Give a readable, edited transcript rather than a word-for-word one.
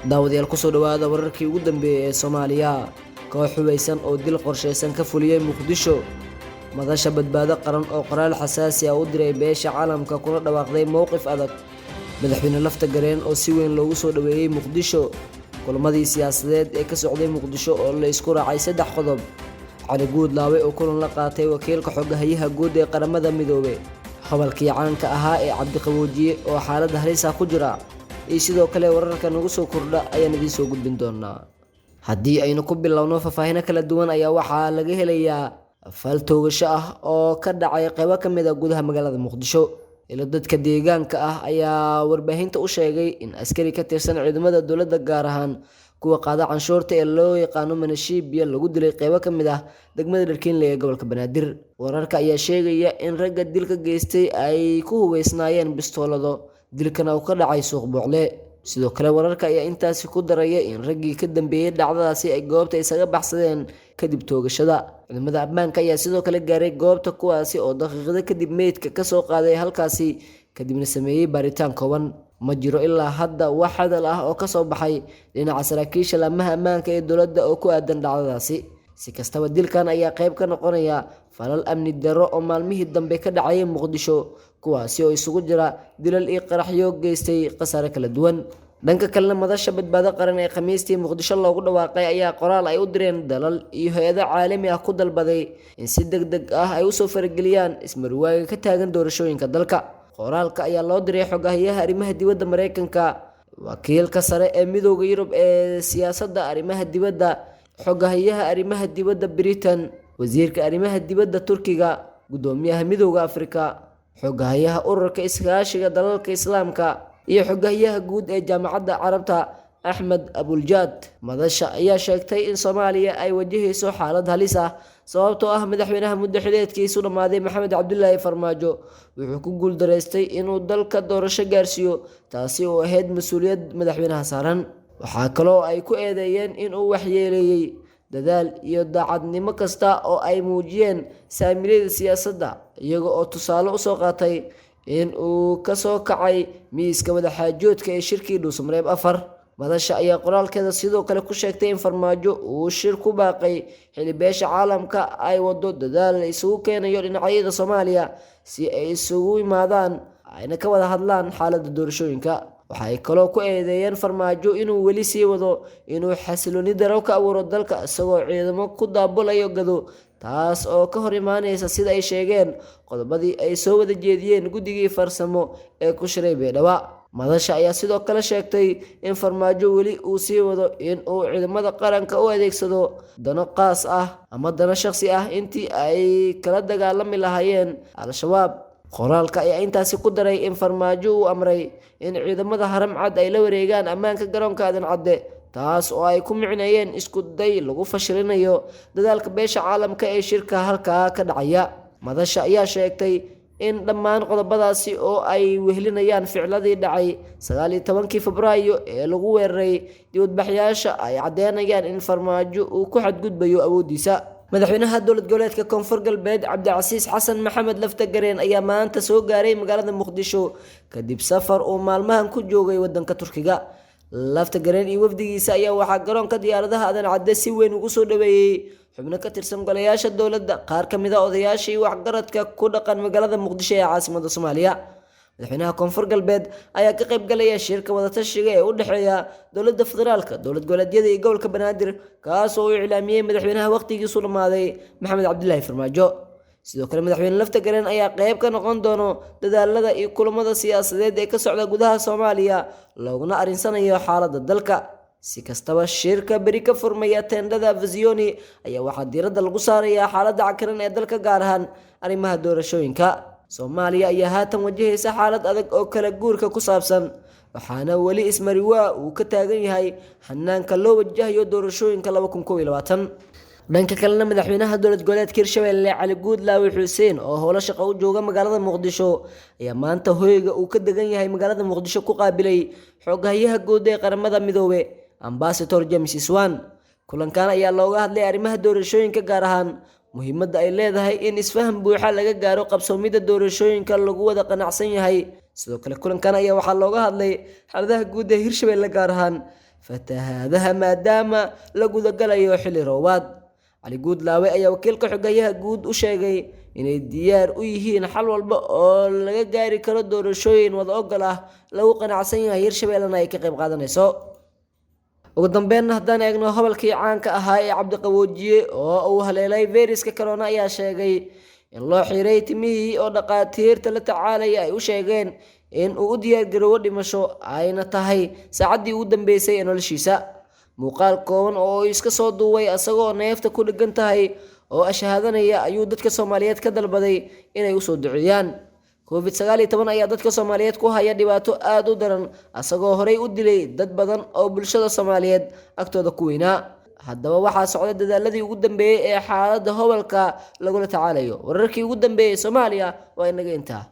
Daawadayaal, kusoo dhawaada wararkii ugu dambeeyay ee Soomaaliya. Koox hubeysan oo dil qorsheysan ka fuliyey Muqdisho. Madasha Badbaado Qaran oo qoraal xasaasi ah u diray beesha caalamka kuna dhawaaqday mowqif adag. Madaxweyne Lafta Gareen oo si weyn loogu soo dhaweeyey Muqdisho. Kulamadii siyaasadeed ee ka socday Muqdisho oo la isku raacay saddex qodob. Cali Guudlaawe oo kulan la qaatay wakiilka xoghayaha guud ee Qaramada Midoobay. Hadalkii caanka ahaa ee Cabdiqaboojiye oo xaalad halis ah ku jira, iyo sidoo kale wararka nagu soo kordha ayaan idiin soo gudbin doonaa. Haddii aynu ku bilowno, faahfaahino kala duwan ayaa waxaa laga helayaa fal toogasho ah oo ka dhacay qaybo ka mid ah gudaha magaalada Muqdisho. Ilo dadka deegaanka ah ayaa warbaahinta u sheegay in askari ka tirsan ciidamada dowladda, gaar ahaan kuwa qaada canshuurta ee loo yaqaano Manishiibiya, lagu dilay qaybo ka mid ah degmada Dharkiinle ee gobolka Banaadir. Wararka ayaa sheegaya in ragga dilka geystay ay ku hubeysnaayeen bistoolado, dilkana uu ka dhacay Suuq Boocle. Sidoo kale wararka ayaa intaasi ku daraya in raggii ka dambeeyey dhacdadaasi ay goobta isaga baxsadeen kadib toogashada. Ciidamada ammaanka ayaa sidoo kale gaaray goobta, kuwaasi oo daqiiqado kadib meydka kasoo qaaday halkaasi, kadibna sameeyey baaritaan kooban. Ma jiro ilaa hadda wax hadal ah oo kasoo baxay dhinaca saraakiisha laamaha ammaanka ee dowladda oo ku aadan dhacdadaasi. Si kastaba, dilkan ayaa qayb ka noqonaya falal amni darro oo maalmihii dambe ka dhacayay Muqdisho, kuwaasi oo isugu jira dilal iyo qaraxyo geystay khasaare kala duwan. Dhanka kalena, Madasha Badbaado Qaran ee Khamiistii Muqdisho loogu dhawaaqay ayaa qoraal ay u direen dalal iyo hay-ado caalami ah ku dalbaday in si deg deg ah ay usoo farageliyaan ismarwaaga ka taagan doorashooyinka dalka. Qoraalka ayaa loo diray xoghayaha arrimaha dibadda Mareykanka, wakiilka sare ee Midowda Yurub ee siyaasadda arrimaha dibadda, xoghayaha arrimaha dibadda Britain, wasiirka arrimaha dibadda Turkiga, guddoomiyaha Midowda Afrika, xoghayaha Ururka Iskaashiga Dalalka Islaamka iyo xoghayaha guud ee Jaamacadda Carabta, Axmed Abuljaad. Madasha ayaa sheegtay in Soomaaliya ay wajahayso xaalad halis ah, sababtoo ah madaxweynaha muddo xileedkiisu dhammaaday, Maxamed Cabdilaahi Farmaajo, wuxuu ku guuldareystay inuu dalka doorasho gaarsiiyo, taasi oo ahayd mas-uuliyad madaxweynaha saaran. Waxaa kaloo ay ku eedeeyeen inuu waxyeeleeyey dadaal iyo daacadnimo kasta oo ay muujiyeen saamilayda siyaasadda, iyaga oo tusaale usoo qaatay in uu kasoo kacay miiska wadaxaajoodka ee shirkii Dhuusamareeb 4. Madasha ayaa qoraalkeeda sidoo kale ku sheegtay in Farmaajo uu shir ku baaqay xili beesha caalamka ay wado dadaal la isugu keenayo dhinacyada Soomaaliya si ay isugu yimaadaan ayna ka wada hadlaan xaaladda doorashooyinka. Waxay kaloo ku eedeeyeen Farmaajo inuu weli sii wado inuu xasilooni daro ka abuuro dalka, isagoo ciidamo ku daabulayo Gado, taas oo ka hor imaaneysa, sida ay sheegeen, qodobadii ay soo wada jeediyeen guddigii farsamo ee ku shiray Baydhabo. Madasha ayaa sidoo kale sheegtay in Farmaajo weli uu sii wado in uu ciidamada qaranka u adeegsado dano qaas ah ama dano shaqsi ah intii ay kala dagaalami lahaayeen Al-Shabaab. Qoraalka ayaa intaasi ku daray in Farmaajo uu amray in ciidamada Haramcad ay la wareegaan ammaanka garoonka Aadan Cadde, taas oo ay ku micneeyeen isku day lagu fashilinayo dadaalka beesha caalamka ee shirka halkaa ka dhacaya. Madasha ayaa sheegtay in dhammaan qodobadaasi oo ay wehlinayaan ficladii dhacay 19-kii Febraayo ee lagu weeraray dibadbaxyaasha ay caddeynayaan in Farmaajo uu ku xadgudbayo awooddiisa. Madaxweynaha dowlad goboleedka Koonfur Galbeed, Cabdicasiis Xasan Maxamed Laftagareen, ayaa maanta soo gaaray magaalada Muqdisho kadib safar uu maalmahan ku joogay wadanka Turkiga. Laftagareen iyo wafdigiisa ayaa waxaa garoonka diyaaradaha Aadan Cadde si weyn ugu soo dhaweeyey xubno ka tirsan golayaasha dowladda, qaar ka mid ah odayaasha iyo waxgaradka ku dhaqan magaalada Muqdisho ee caasimada Soomaaliya. Madaxweynaha Koonfur Galbeed ayaa ka qayb galaya shirka wadatashiga ee u dhexeeya dowladda federaalka, dowlad goboleedyada iyo gobolka Banaadir, kaas oo uu iclaamiyey madaxweynaha waqtigiisu dhammaaday, Maxamed Cabdilaahi Farmaajo. Sidoo kale madaxweyne Laftagareen ayaa qayb ka noqon doono dadaalada iyo kulamada siyaasadeed ee ka socda gudaha Soomaaliya looguna arinsanayo xaaladda dalka. Si kastaba, shirka beri ka furmaya teendhada Afisiyoni ayaa waxaa diiradda lagu saarayaa xaaladda cakiran ee dalka, gaar ahaan arrimaha doorashooyinka. Soomaaliya ayaa haatan wajahaysa xaalad adag oo kala guurka ku saabsan, waxaana weli ismariwaa uu ka taagan yahay hanaanka loo wajahayo doorashooyinka 2021. Dhanka kalena, madaxweynaha dowlad goboleedka Hirshabelle, Cali Guudlaawe Xuseen, oo howlo shaqo u jooga magaalada Muqdisho, ayaa maanta hoyga uu ka degan yahay magaalada Muqdisho ku qaabilay xoghayaha guud ee Qaramada Midoobe, Ambassador James Swan. Kulankan ayaa looga hadlay arrimaha doorashooyinka, gaar ahaan muhiimadda ay leedahay in isfaham buuxa laga gaaro qabsoomidda doorashooyinka lagu wada qanacsan yahay. Sidoo kale kulankan ayaa waxaa looga hadlay xaaladaha guud ee Hirshabelle, gaar ahaan fatahaadaha maadaama la gudagalayo xilli roobaad. Cali Guudlaawe ayaa wakiilka xogayaha guud u sheegay inay diyaar u yihiin xal walba oo laga gaari karo doorashooyin wada ogol ah lagu qanacsan yahay, Hirshabellena ay ka qayb qaadanayso. Ugu dambeyn, haddaan eegno hobalkii caanka ahaa ee Cabdiqaboojiye oo uu haleelay fayraska corona ayaa sheegay in loo xiray timihii oo dhaqaatiirta la tacaalaya ay u sheegeen in uu u diyaargaroowo dhimasho, ayna tahay saacaddii ugu dambeysay ee noloshiisa. Muuqaal kooban oo iska soo duubay asagoo neefta ku dhegan tahay oo ashahaadanaya ayuu dadka Soomaaliyeed ka dalbaday inay usoo duceeyaan. Covid-19 ayaa dadka Soomaaliyeed ku haya dhibaato aada u daran, asagoo horey u dilay dad badan oo bulshada Soomaaliyeed agtooda ku weynaa. Haddaba waxaa socda dadaaladii ugu dambeeyey ee xaaladda hobalka lagula tacaalayo. Wararkii ugu dambeeyey Soomaaliya waa inaga intaa.